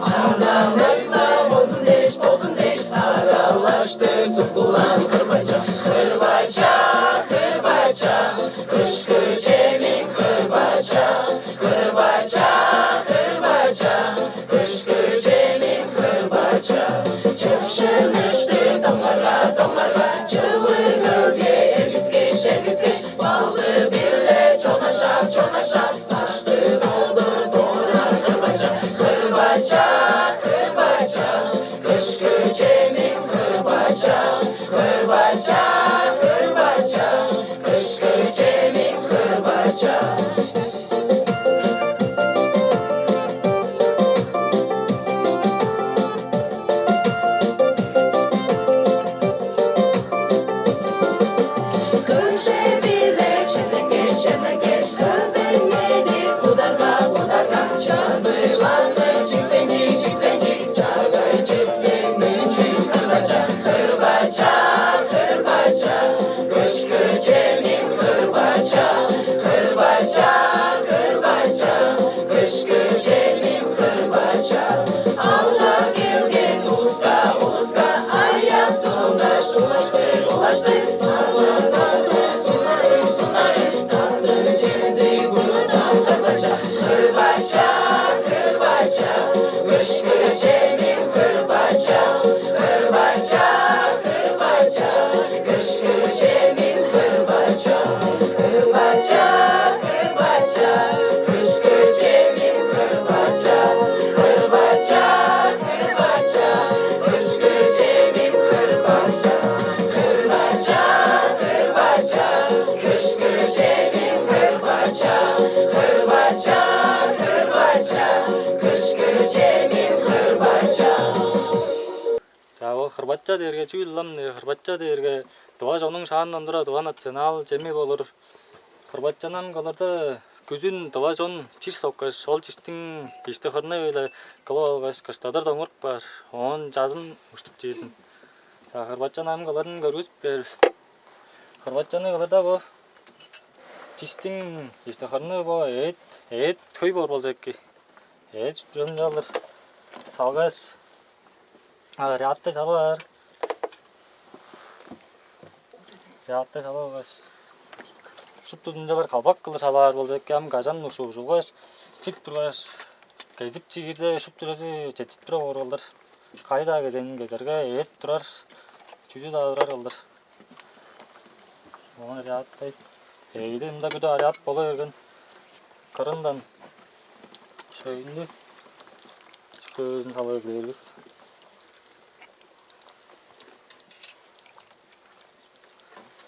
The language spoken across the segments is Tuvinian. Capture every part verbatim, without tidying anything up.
Аңдамайла болзун дээш, болзун дээш, аралашты суккулаан Кырбача. Кырбача, Кырбача, кышкы чемим Кырбача. Кырбача, Кырбача, кышкы чемим Кырбача. Чыпшыныштыр доңарга, доңарга, чылыг өгге эргискеш, эргискеш, балды-биле чонашап, чонашап, дашты долдур турар Кырбача. Кырбача, Кырбача, кышкы чемим Кырбача. Кырбача, Кырбача, кышкы чемим Кырбача. Көже-биле чемненгеш, чемненгеш, көдеңеди кударга, кударга, чазыйланып чиксенчи, чиксенчи, чагай чиптиң мынчы Кырбача, Кырбача, Кырбача, кышкы чемим Кырбача, Кырбача, Кырбача, кышкы чемим Кырбача. Алга келген улуска, улуска аяк сунгаш, улаштыр, улаштыр. Ага-дагы сунары, сунары, таптыг чемзи куруткан Кырбача. Кырбача, Кырбача, кышкы чемим Кырбача. Кырбача, Кырбача, кышкы чемим Кырбача. Кырбача, Кырбача, кышкы чемим Кырбача. Кырбача, Кырбача, кышкы чемим Кырбача. Кырбача, Кырбача, кышкы чемим Кырбача. Кырбача, Кырбача, кышкы чемим Кырбача. Чаа, ол Кырбача дээрге чүү-л ам, э, Кырбача дээрге тыва чоннуң шаандан тура тыва национал чеми болур. Кырбачаны ам кылырда, күзүн тыва чон чиш соккаш, ол чиштиң ишти-хырны-биле кылып алгаш, кыштадыр доңуруп каар, оон чазын уштуп чиирдим. Чаа, Кырбачаны ам кылырын көргүзүп бээр бис. Кырбачаны кылырда бо чиштиң ишти-хырны бо эът, эът хөй боор болза эки. Эът шуптузун чалыр салгаш, а, рядтай салып аар. Рядтай салып алгаш, шуптузун чалыр калбак кылдыр салып аар болза эки, ам кажан ужу-, ужулгаш, чип тургаш, кезип чиирде шуптузу четчип тура боор кылдыр. Кайы-даа кезеңин кезерге эът турар, чүзү-даа турар кылдыр. Оон рядтай. Эъди мында бүдү ариап бола берген. Кырындан шөйүндү көзүн салып эгелээр бис.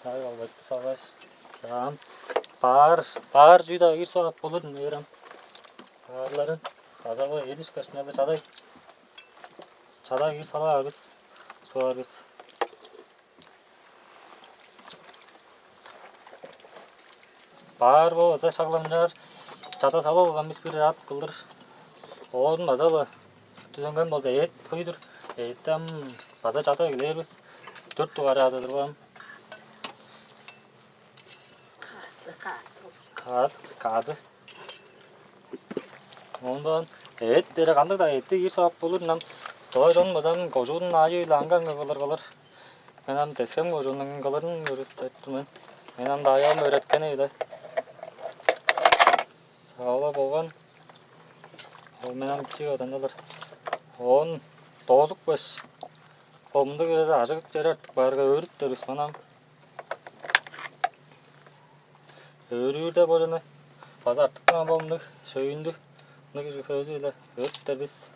Ай, албайтты салгаш. Чаам. Баар, баар чүү-даа киир суп ап болур, мээрем. Баарларын база бо эдиш кашмыялы чадай. Чадай киир салаар бис. Суар бис. Баар бо база шагламчаар чада салып алган бис бир аът кылдыр. Оон база-ла түзенген болза, эът хөй-дүр. Эътти ам база чада эгелээр бис. Дөрт дугаар аъды-дыр бо ам. Каат, каады. Оон эът дээре кандыг-даа эътти киир суп ап болур, ынам. Тыва чон база ам кожууннуң аайы-биле аңгы-аңгы кылыр кылыр. Мен ам Тес-Хем кожууннуң кылырын өөредип тур мен. Мен ам даайым өөреткени-даа. Чаа, ол-ла болган. Ол мен ам бичии каданчалар. Оон доозупкаш, ол мындыг черде ажык чер артып каарга, өөрүптер бис мынам. Өөрүүрде бо чүвени база артып каан бо мындыг шөйүндү, мындыг көзү-биле өөрүптер бис.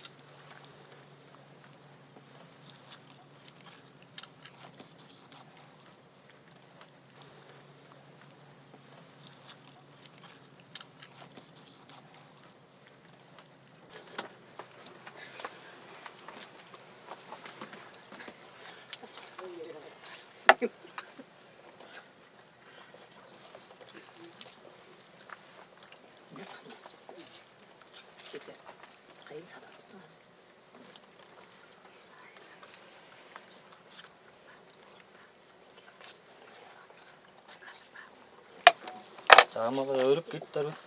Чамага өрүп кириптер бис.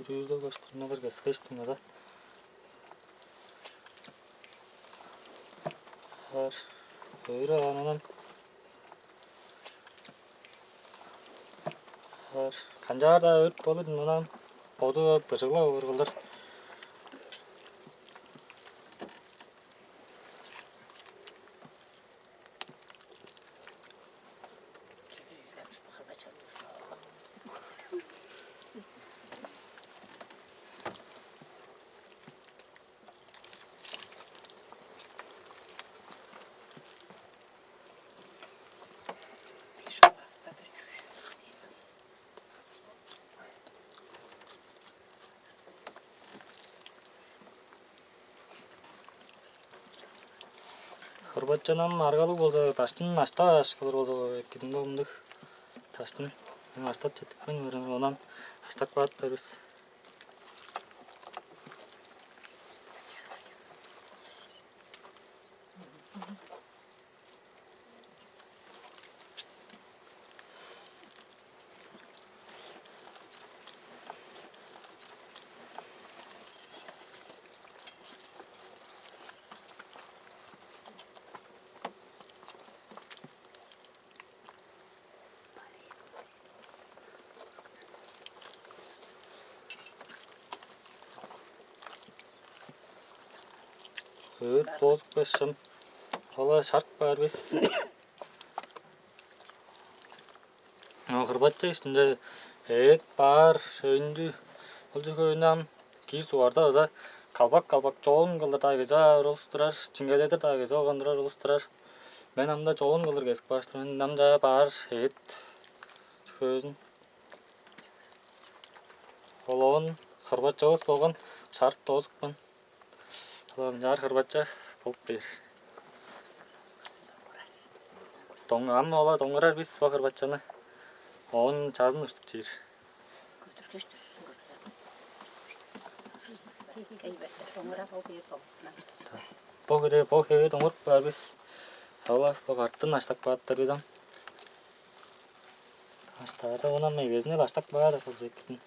Үрүүзү баштырмалар кескештиң ада. Ар өөрү аанынан ар канчаар-даа өрт болур, мынам боду быжыглап оор кылдыр. Хырбатчанам аргалыг болза, даштын аштааш кылыр болза, экидинге омдуг даштын аштап четтикпен, оонан аштап кааттар бис. Өрт боозуп каапкаш, ам ала шарып каар бис. Хырбатча иштинде эът, баар, шөйүндү, ол чүве хөйнү ам киир суггарда база калбак-калбак чоон кылдыр-даа кезип аар улус турар, чиңгедедир-даа кезип алган турар улус турар. Мен ам-даа чоон кылдыр кезип кааштым. Мен ам чаа баар эът чүвезин. Ол оон хырбатчавыс болган шарып доозупкан. Ол ам чаар хырбатча болуп бээр. Доң-, ам ола доңурар бис бо хырбатчаны. Оон чазын уштуп чиир. Көдүргеш дүрзүзүн көргүзер. Кей бетте доңурар ол бээр долуптунар. Бо хире, бо хевээр доңуруп каар бис. Ола бо картын аштап кааттар бис ам. Аштаарда оон ам эгезинел аштап каар болза экидин.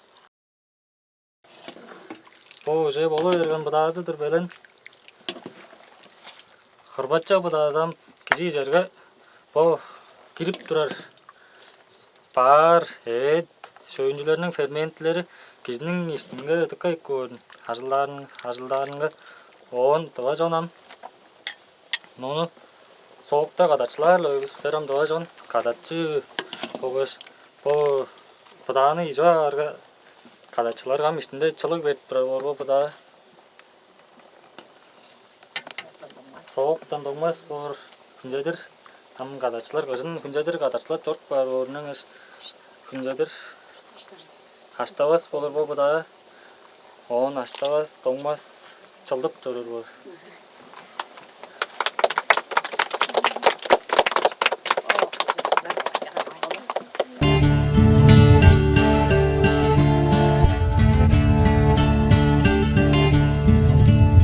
Бо уже боло берген быдаазы-дыр белен. Хырбатча быдаазы ам кижи черге бо кирип турар баар эът, шөйүнчүлерниң ферментилери кижиниң иштинге дыка эки көөрүн, ажылдаарын, ажылдаарынга. Оон тыва чон ам моону соокта кадарчылаар-ла бис. Бистер ам тыва чон кадарчы болгаш бо быдааны ижип аарга, кадарчыларга ам иштинде чылыг берип турар боор бо быдаа. Сооктан доңмас боор, хүнзедир ам кадарчылар, кыжын хүнзедир кадарчылап чоруп каар боор, ынчангаш хүнзедир аштавас болур бо быдаа. Оон аштавас, доңмас, чылдып чоруур боор.